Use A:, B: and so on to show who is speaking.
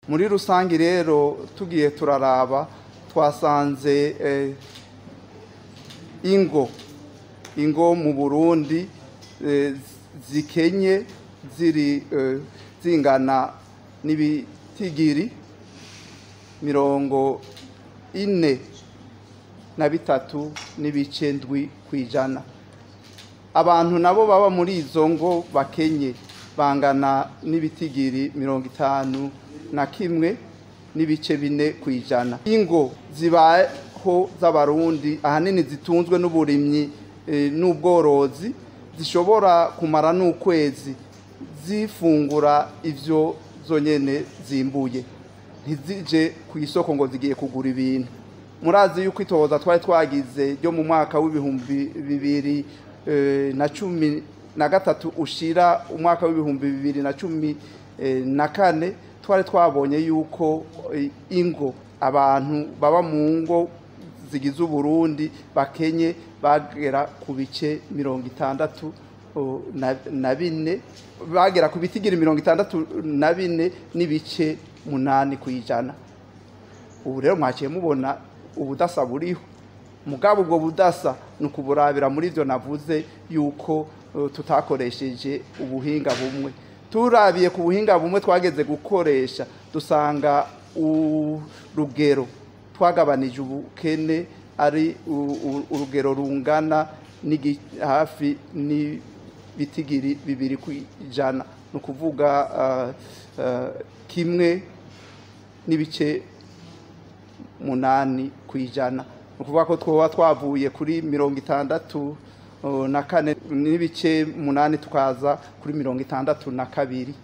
A: Muri rusange rero tugiye turaraba, twasanze ingo mu Burundi zikenye ziri zingana n'ibitigiri 43.7%. Abantu nabo baba muri izo ngo bakenye bangana n'ibitigiri 51.4%. Ingo zibaho z'Abarundi ahanini zitunzwe n'uburimyi n'ubworozi, zishobora kumara n'ukwezi zifungura ivyo zonyene zimbuye, ntizije ku isoko ngo zigiye kugura ibintu. Murazi yuko itohoza twari twagize ryo mu mwaka w'2013 ushira umwaka w'2014, twari twabonye yuko ingo, abantu baba mu ngo zigize Uburundi bakenye bagera ku bice 64, bagera ku bitigiri 64.8%. Ubu rero mwaciye mubona ubudasa buriho. Mugabo ubwo budasa ni ukuburabira muri ivyo navuze yuko tutakoresheje ubuhinga bumwe. Turabiye ku buhinga bumwe twageze gukoresha, dusanga urugero twagabanije ubukene ari urugero rungana hafi n'ibitigiri 2%, ni ukuvuga 1.8%. Ni ukuvuga ko twoba twavuye kuri 64.8 tukaza kuri 62.